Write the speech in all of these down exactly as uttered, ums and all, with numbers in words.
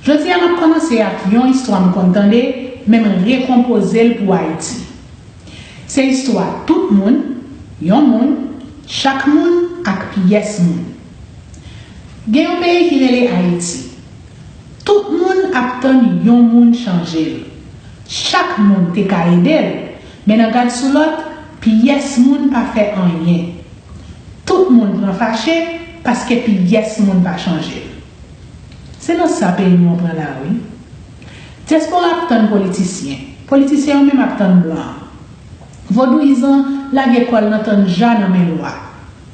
Jodi a, m ap kòmanse ak yon istwa m konn tande, men m rekonpoze l pou Ayiti. Se istwa tout moun, yon moun, chak moun ak pyès moun. Gen yon peyi ki rele Ayiti. Tout moun ap tann yon moun chanje l. Chak moun te ka ede l, men nan gad sou lòt, pyès moun pa fè anyen. Tout moun pran fache paske pyès moun pa chanje l. Se nan sa peyi nou an pran la, wi. Dyaspora ap tann politisyen. Politisyen yo menm ap tann blan. Vodouyizan lage kò l nan tann ja nan men lwa.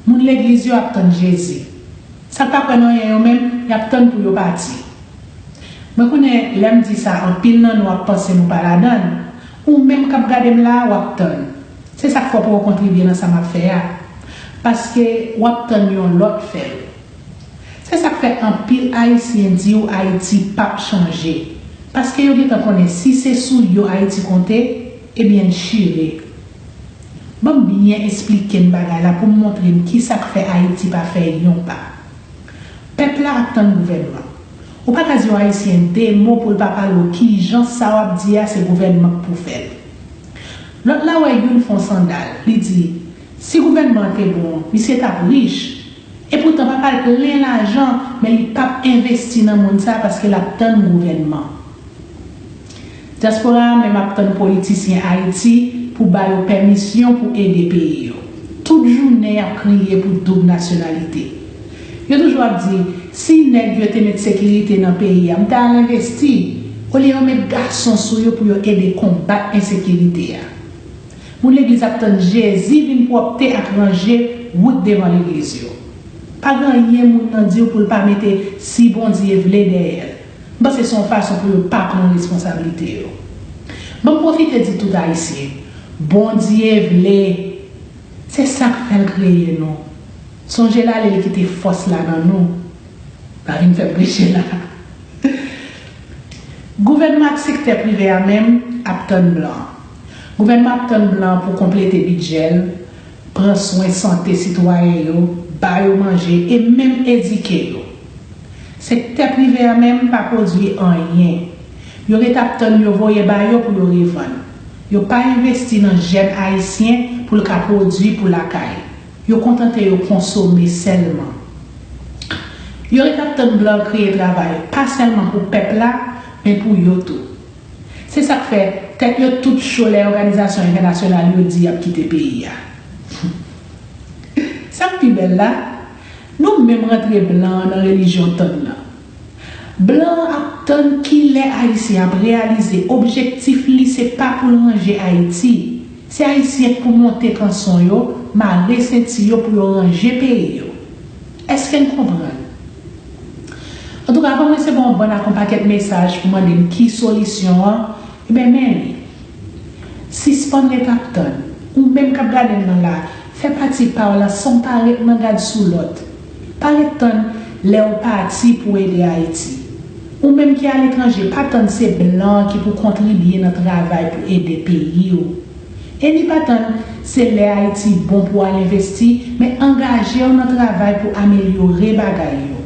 Moun legliz yo ap tann Jezi. Sa k pa kwè nan anyen yo menm, y ap tann pou yo pati. Mwen konnen lè m di sa, anpil nan nou ap panse nou pa ladan l. Ou menm k ap gade m la a, w ap tann. Se sa k fè w poko kontribye nan sa m ap fè a. Paske w ap tann yon lòt fè l. Se sa k fè anpil Ayisyen di w Ayiti p ap chanje. Paske yo gentan konnen si se sou yo Ayiti konte, ebyen l chire. Ban m byen esplike n bagay la pou m montre n kisa k fè Ayiti pa fè yon pa. Pèp la ap tann gouvènman. Ou pa ka di yon Ayisyen de mo pou l pa pale w kijan sa w ap di a se gouvènman k pou fè l. Lòt la wè youn fè yon sandal, li di, si gouvènman an te bon, misye t ap rich. Epoutan, papa l plen lajan, men li p ap envesti nan moun sa a paske l ap tann gouvènman. Dyaspora a menm ap tann politisyen Ayiti pou ba yo pèmisyon pou ede peyi yo. Tout jounen y ap kriye pou doub nasyonalite. Yo toujou ap di, si nèg yo te met sekirite nan peyi a, m ta al envesti. Olye yo met gason sou yo pou yo ede konbat ensekirite a. Moun legliz ap tann Jezi vin pwòpte ak ranje wout devan legliz yo. Pa gen anyen moun nan di w pou l pa mete si Bondye vle dèyè l. M panse se yon fason pou yo pa pran responsablite yo. Ban m pwofite di tout Ayisyen, Bondye vle. Se sa k fè l kreye nou. Sonje l ale, li kite fòs la nan nou. Pa vin fè m preche la. Gouvènman ak sektè prive a menm ap tann blan. Gouvènman ap tann blan pou konplete bidjè l, pran swen sante sitwayen yo, ba yo manje e menm edike yo. Sektè prive a menm pa pwodui anyen. Yo ret ap tann yo voye ba yo pou yo revann. Yo pa envesti nan jèn ayisyen pou l ka pwodui pou lakay. Yo kontante yo konsome sèlman. Yo ret ap tann blan kreye travay, pa sèlman pou pèp la, men pou yo tou. Se sa k fè tèt yo tout cho lè òganizasyon entènasyonal yo di y ap kite peyi a. Sa k pi bèl la, nou menm rantre blan an nan relijyon tann nan. Blan an ap tann kilè Ayisyen ap reyalize objektif li se pa pou l ranje Ayiti. Se Ayisyen k pou monte kanson yo, mare senti yo pou yo ranje peyi yo. Èske n konprann? Antouka, avan m resevwa yon bann ak yon pakèt mesaj pou mande m ki solisyon an, ebyen men li. Sispann ret ap tann. Ou menm k ap gade m nan la, fè pati pa w la san w pa ret nan gad sou lòt. Pa ret tann lè w pati pou w ede Ayiti. Ou menm ki aletranje, pa tann se blan ki pou kontribye nan travay pou ede peyi w. E ni pa tann se lè Ayiti bon pou w al envesti, men angaje w nan travay pou amelyore bagay yo.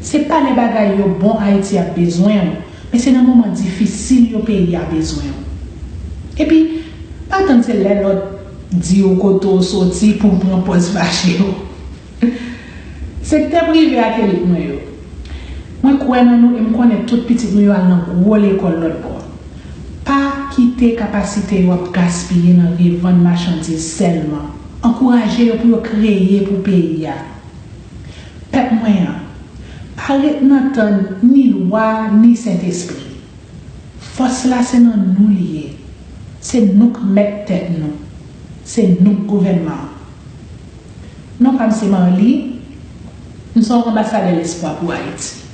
Se pa lè bagay yo bon Ayiti ap bezwen w, men se nan moman difisil yo peyi a bezwen w. Epi, pa tann se lè lòt di w kote w soti pou w pran pòz fache w. Sektè prive ak elit mwen yo, mwen kwè nan nou e m konnen tout pitit nou yo al nan gwo lekòl lòt bò. Pa kite kapasite yo ap gaspiye nan revann machandiz sèlman. Ankouraje yo pou yo kreye pou peyi a. Pèp mwen an, pa ret nan tann ni lwa ni Sentespri. Fòs la se nan nou li ye. Se nou k mèt tèt nou. Se nou k gouvènman an. Non pa m se Marly. M se yon anbasadè lespwa pou Ayiti.